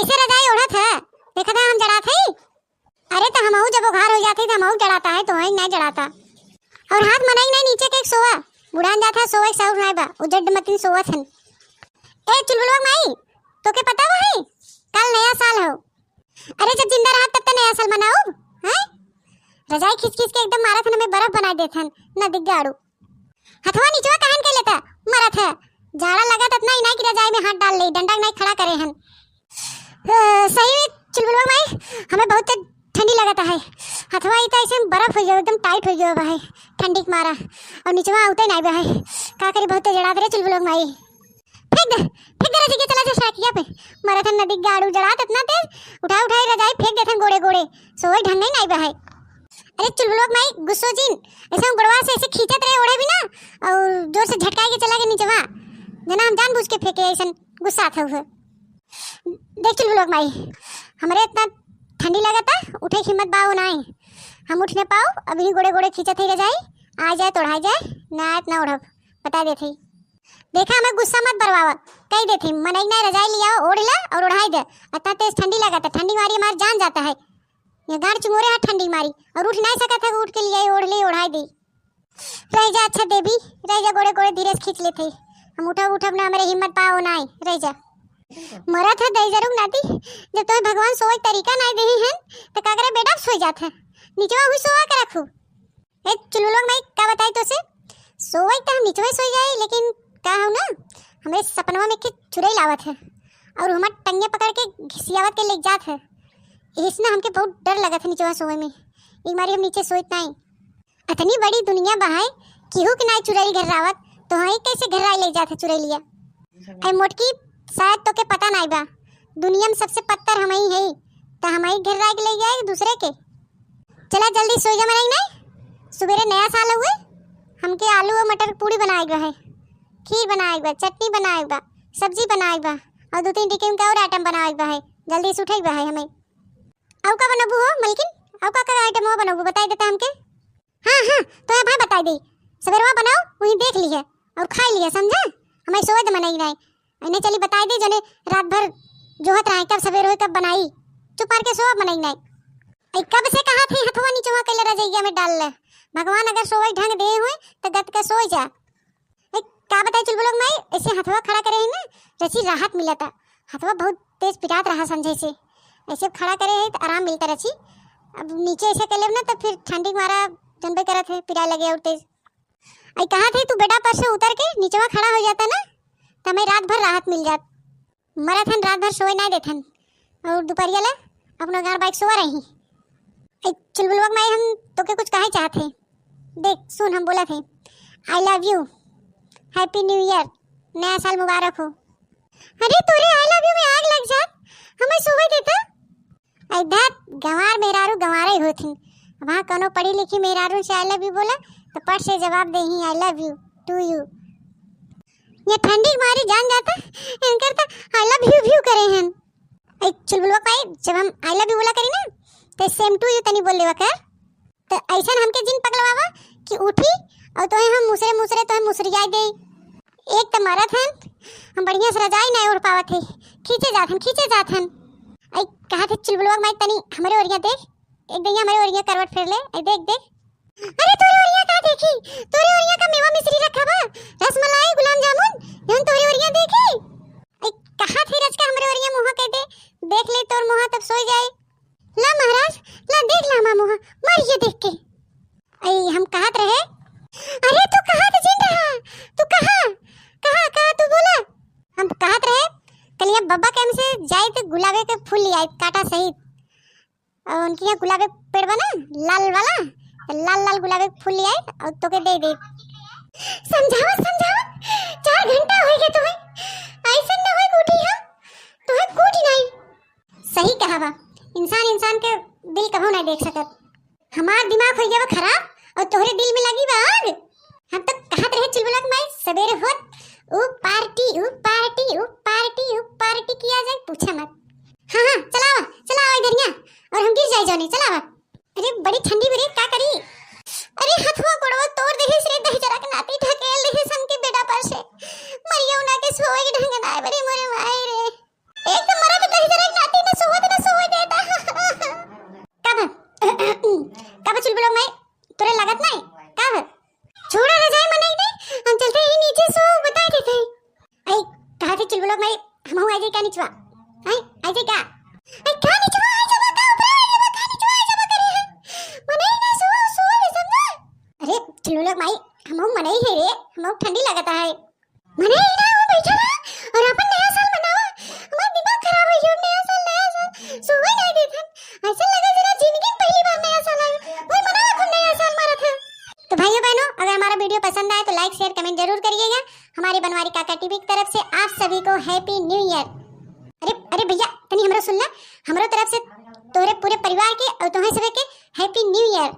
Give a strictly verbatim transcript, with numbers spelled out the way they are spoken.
इसे रजाई ओढ़त है, देखा था हम जड़ात है। अरे तो हमहू जब उघार हो जाते तो हमहू जड़ाता है, तो वही नहीं जड़ाता। और हाथ मनाई नहीं नीचे के एक सोवा, बुढ़ान जाता है सोवा एक साउर नहीं बा, उजड मतिन सोवा थन। ए चुलबुलवा माई, तोके पता बा है, कल नया साल हो। अरे जब जिंदा रहब तब तो नया साल मनाउब, हैं? रजाई खींच खींच के एकदम मारत हन, हमें बर्फ बनाई देत हन, ना दिख गाड़ू। हथवा निचवा काहे न के लेता, मरत है। जाड़ा लगत अतना ही नहीं कि रजाई में हाथ डाल ले, डंडा नहीं खड़ा करे हन। अ, सही में चुलबुलवा माई, हमें बहुत ठंडी लगत है। हथवा ई तो ऐसे बर्फ हो गया, एकदम टाइट हो गया बा है, ठंडी के मारा। और निचवा उते नहीं बा है, का करी, बहुत जड़ात रे चुलबुलवा माई। फेंक दे, फेंक दे रजाई के, चला जा साकिया पे। मरत हन नदी गाड़ू जड़ात इतना तेज, उठा उठाई रजाई फेंक देथन गोड़े गोड़े, सोई ढंग नहीं बा है। अरे चुलबुलवा माई गुस्सो जिन, ऐसे हम गोड़वा से ऐसे खींचत रहे ओढ़े भी ना, और जोर से झटकाए के चला गए नीचवा, जना हम जानबूझ के फेंके ऐसन गुस्सा था हुए। देख चुलबुलवा माई, हमरे इतना ठंडी लगता, उठे के हिम्मत बाओ नाई, हम उठ न पाओ, अभी गोड़े गोड़े खींचत ही रजाई, आ जाए तो ओढ़ाई जाए, ना आए तो ना ओढ़ब, बता देत ही। देखा, हमें गुस्सा मत बरवावा, कह देत ही, मनई ना रजाई लियाओ, ओढ़ ला और ओढ़ाई दे। इतना तेज ठंडी लगता, ठंडी मारी हमार जान जाता है। ये गांड चुमोरे है ठंडी मारी, और उठ नहीं सकत है, उठ के लिए ओढ़ ले, ओढ़ाई दे। रह जा, अच्छा देवी, रह जा, गोड़े गोड़े धीरे से खींच लेते। हम उठब, उठब ना, हमरे हिम्मत पाओ ना आई, रह जा। मरत है दई जरूर नाती, जब तुम्हें भगवान सोए तरीका ना दे हैं, तो का करे बेटा सोई जात है, निचवा हुई सोआ के रखू। ए चुलबुलवा माई, का बताई तो से, सोवई तो हम निचवे सोई जाई, लेकिन का हो ना, हमरे सपनवा में के चुरैल आवत है और हमार टंगिया पकड़ के घिसियावत के ले जात है। इसने हमके बहुत डर लगत है निचवा सोवे में, ई मारी हम नीचे सोइत नाई। अतनी बड़ी दुनिया बहाए, केहू के नाई चुरैल घर रावत, तो हई कैसे घर राई ले जात है चुरैलिया? ऐ मोटकी, शायद तोके पता नाई बा, दुनिया में सबसे पत्तर हमई है, त हमई घर राई के ले जाए दूसरे के। चला जल्दी सोई जा मनई नाई, सुबेरे नया साल हुए, हमके आलू और मटर पूड़ी बनाए बा है, खीर बनाए बा, चटनी बनाए बा, सब्जी बनाए बा, और दो तीन टिकिन का और आइटम बनाए बा है। जल्दी से उठे बा है हमें। अउ का बनबू हो मलकिन? अउ का का आइटम हो बनबू, बताई देता हमके। हाँ हाँ, तो अब हाँ बताई दे, सवेरवा बनाओ, वहीं देख लिहे और खाई लिहे, समझा? हमें सोए दे मनई नाई। इन्हें चली बताई दे, जने रात भर जोहत रहे, कब सवेर होई, कब बनाई। चुप मार के सोआ मनई नाई। ऐ कब से कहा थे हथवा नीचवा कैले रजैया में डाल ले। भगवान अगर सोए ढंग दे हुए तो गत के सोए जा। ए, का बताई चुलबुलवा माई, ऐसे हथवा खड़ा करे है ना, रची राहत मिलता। हथवा बहुत तेज पिरात रहा समझे से, ऐसे खड़ा करे है तो आराम मिलता रची। अब नीचे ऐसे कर लेब ना तो फिर ठंडी के मारा जनबे करत है, पिराए लगे और तेज। आई कहा थे तू बेडा पर से उतर के नीचवा खड़ा हो जाता ना, तो हमें रात भर राहत मिल जात। मरत हन रात भर सोए ना देथन, और दोपहरिया ले अपना गाड़ बाइक सोआ रही। ए, चुलबुलवा के माई, हम तोके कुछ कहे चाहत है। देख सुन, हम बोलत है, I love you, Happy New Year, नया साल मुबारक हो। अरे तोरे I love you में आग लग जात, हमें सोवे देता। आई धात, गंवार मेहरारू गंवारे होत हिन। वहाँ कोनो पढ़ी लिखी मेहरारू से I love you बोला तो पट से जवाब दे ही, I love you, to you। ये ठंडी के मारी जान जाता, इनकर तो I love you भी करे हन। ए, चुलबुलवा पाई, जब हम I love you बोला करी ना, तो same to you तनी बोल लेवा कर। तो ऐसन हमके जिन पगलवावा कि उठी और तोहे हम मुसरे मुसरे तोहे मुसरियाई दे। एक तो मरत हन, हम बढ़िया से रजाई नहीं ओढ़ पावत है, खींचे जात हन, खींचे जात हन। आई कहा थे चुलबुलवा माई तनी हमरे ओरिया देख, एक दइया हमरे ओरिया करवट फेर ले, आई देख देख। अरे तोरे ओरिया का देखी, तोरे ओरिया का मेवा मिश्री रखा बा, रसमलाई, गुलाब जामुन, जौन तोरे ओरिया देखी। आई कहा थे रचका हमरे ओरिया मुँह कह दे, देख ले तोर मुँह तब सोई जाए। ला महाराज, ला देख ला हमार मुँह, मर ये देख के। आई हम कहत रहे। अरे तू कहा तो जिन रहा, तू कहा, कहा, कहा तू बोला। हम कहत रहे, कलिया बब्बा के हमसे जाए तो गुलाबे के फूल ले आए, काटा सहित। और उनके यहाँ गुलाबे पेड़ बा ना, लाल वाला, तो लाल लाल गुलाबे के फूल ले आए और तोके दे दे। समझावत, समझावत चार घंटा हो गए तुम्हें, ऐसा न होए कूटी हम, तुम्हें कूटी नहीं। सही कहा बा, इंसान इंसान के दिल कभो नहीं देख सकत। हमार दिमाग हो गया बा खराब और तोहरे दिल में लगी बा आग। हम तो कहत रहे चुलबुला के माई सवेरे होत ऊ पार्टी, ऊ पार्टी, ऊ पार्टी, ऊ पार्टी किया जाए, पूछा मत। हाँ, हाँ, चलावा, चलावा इधरिया, और हम गिर जाए जाने, चलावा। अरे बड़ी ठंडी बरे, का करी? अरे हथवा गोड़वा तोड़ देहिस रे, दहिजरा के नाती ढकेल देहिस हमके बेडा पर से। मरियो ना के सोए के ढंग ना आए बरे मोरे माई रे। एक तो मरद दहिजरा के नाती चुलबुल लोग माई, हमहू आ जाई का निचवा? हैं? आ जाई का? अरे का निचवा आ जाबा का, ऊपर आ जाबा का, निचवा आ जाबा करे है? मनई ना सुआ, सुआ रे समझा। अरे चुलबुल लोग माई, हमहू मनई है रे, हमहू ठंडी लगता है। मनई ना हो बैठा रहा और अपन नया साल मनावा। हमार दिमाग खराब हो गया, नया साल, नया साल, सुआ जाए देत हन। ऐसा लगा जरा जिंदगी में पहली बार नया साल आया। वही मनावा खूब नया साल मारा था। तो भाइयों बहनों, अगर हमारा वीडियो पसंद आए तो लाइक, शेयर, कमेंट जरूर करिएगा। हमारे बनवारी काका टीवी की तरफ से आप सभी को हैप्पी न्यू ईयर। अरे, अरे भैया, तनी हमरा सुन ला, हमरो तरफ से तोहरे पूरे परिवार के और तोहे सभी के हैप्पी न्यू ईयर।